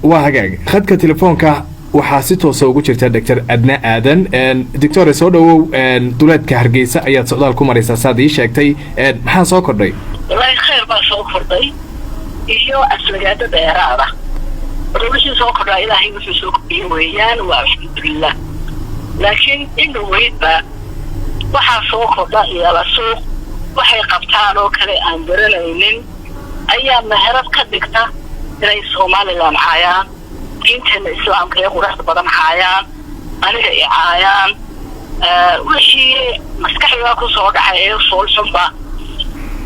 Waa hagaag. Khadka telefoonka waxaa si toosa ugu jirta Doctor Adna Aadan. Doctore, soo dhawow. Duleedka Hargeysa ayaad socdaal ku maraysaa, saad ii sheegtay. Maxaa soo kordhay? Wallaahi, khayr baa soo kordhay iyo aflagaado dheeraada. Marka wixii soo kordhaa, Ilaahay wuxuu soo kordhiye weeyaan, waa alxamdulilah. Laakiin in dhaweydba waxaa soo kordha iyala suuq waxay qabtaan oo kale aan garanaynin ayaa meherad ka dhigta inay Somaliland caayaan, diinteena Islaamka ee quruxda badan caayaan, aniga i caayaan, wixii maskaxda ku soo dhacay ee foolxunba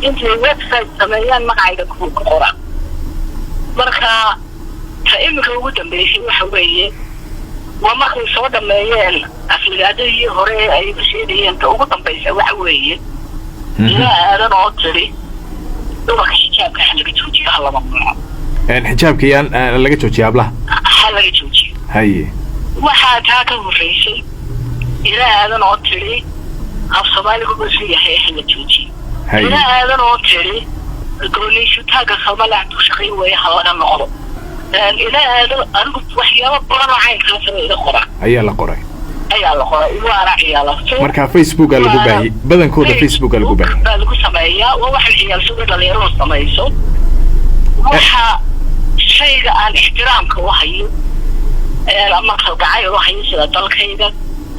intay website sameeyaan magacayga ku qora. Marka ta iminka ugu dambeysay waxa weeye, waa markay soo dhameeyeen aflagaadadii hore ee ay u sheegayeen, ta ugu dambaysa waxa weeye Ilaa Aadan oo tiri dumarka xijaabka ha laga joojiyo, ha lama mamnuuco. Xijaabka yaan laga joojiya hablaha? Ha laga joojiyo. Haye. Waxaa taa ka horreysay Ilaa Aadan oo tiri af Soomaaligu wuxuu yahay ha la joojiyo. Ilaa Aadan oo tiri gooniisutaaga Soomaaliya hadduu shaqayn weeye ha laga noqdo. Ilaa Aadan anigu waxyaabo badan oo caynkaasna iga qora. Ayaa la qoray. Ayaa la qoray, waana ciyaala. Marka Facebooka lagu baahiyey badankooda, Facebooka lagu baahiyey. Baa lagu sameeyaa. Waa waxay ciyaal suuqa dhalinyaradu samayso. Waxa shayga aan ixtiraamka u hayo ama kalgacayl u hayo, sida dalkayga,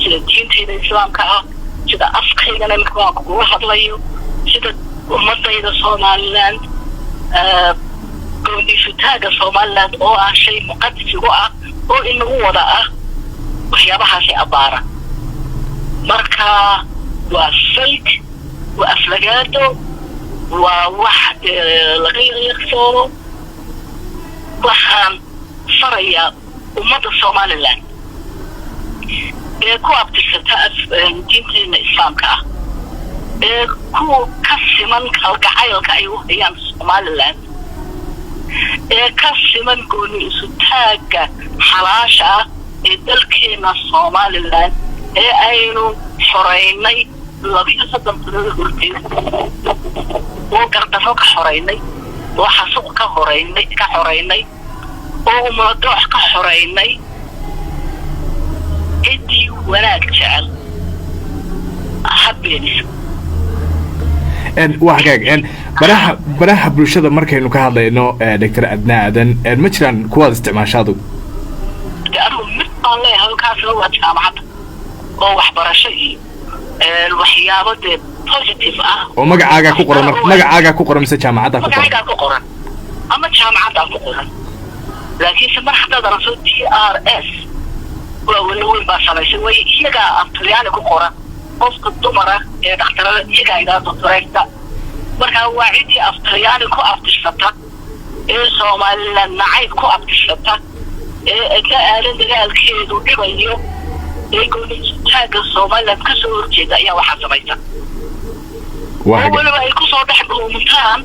sida diintayda Islaamka ah, sida afkaygana imika waan kugula hadlayo, sida ummadayda Somaliland, gooniisutaaga Somaliland oo ah shay muqadas igu ah oo inagu wada ah, waxyaabahaasi abbaara. Marka waa fake, waa aflagaado, waa wax laga yaqyaqsoodo. Waxaan farayaa ummadda Somaliland ee ku abtirsata diinteena Islaamka ah, ee ku ka siman kalgacaylka ay u hayaan Somaliland, ee ka siman gooni isutaagga xalaasha ah ee dalkeena Somaliland ee aynu xoraynay 32 sanado horteed, oo gardarro ka xoraynay, oo xasuuq ka horaynay, ka xoraynay, oo umuladoox ka xoraynay, ciddii wanaag jecel ha beeniso. Waa hagaag. Baraha bulshada markaynu ka hadlayno, Doctor Adna Aadan, ma jiraan kuwaad isticmaasha adigu? De anigu mid baan leeyahay, kaasna waa jaamacadda oo waxbarasho iyo waxyaabo dee positive ah. Oo magacaagaa ku qoran? Magacaagaa ku qoran mise jaamacaddaa ku qoran? Magacaygaa ku qoran ama jaamacaddaa ku qoran. Laakiinse mar haddaad aragto DRS, waa weli weyn baa samaysay way iyagaa af Talyaani ku qoran. Qofka dumara ee dhakhtarada iyagaa idhaa doctoresta. Marka waa ciddii af Talyaani ku abtirsata ee Somaliland nacayb ku abtirsata, ee Edna Aadan dagaalkeedu dhibayo, ee goonistaagga Somaliland ka soo horjeeda ayaa waxaa samaysa, oo weliba ay kusoo dhex dhuumuntaan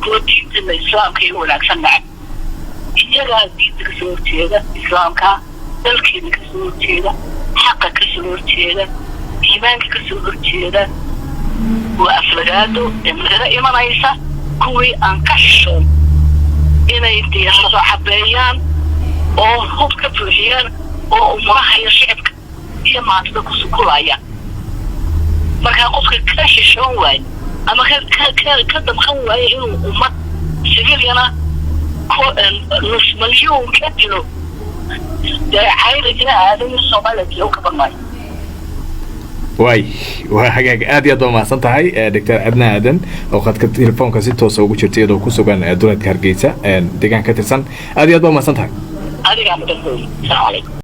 kuwa diintana Islaamka iyo wanaagsan nacab. Iyagaa diinta kasoo horjeeda Islaamka, dalkeena kasoo horjeeda, xaqa kasoo horjeeda, iimaanka kasoo horjeeda. Waa aflagaado ee nagaga imanaysa kuwii aan ka xishoon inay diyaarado cabeeyaan oo hub ka buuxiyaan oo umuraha iyo shicibka iyo maantida ku sukulaya. Markaa qofka ka xishoon waayo ama ka damqan waayo inuu ummad siviilyana nus malyuun ka dilo, dee cayda jira aadan Soomaaliya kii u kaban maayo. Waay, waa hagaag. Aad iyo aad baa mahadsan tahay, Doctor Adna Aadan, oo khadka telefoonka si toosa ugu jirta iyadoo ku sugan duleedka Hargeysa, deegaan ka tirsan. Aad iyo aad baa mahadsan tahay. Adigaa mudan hooy. Asalaamu calaykum.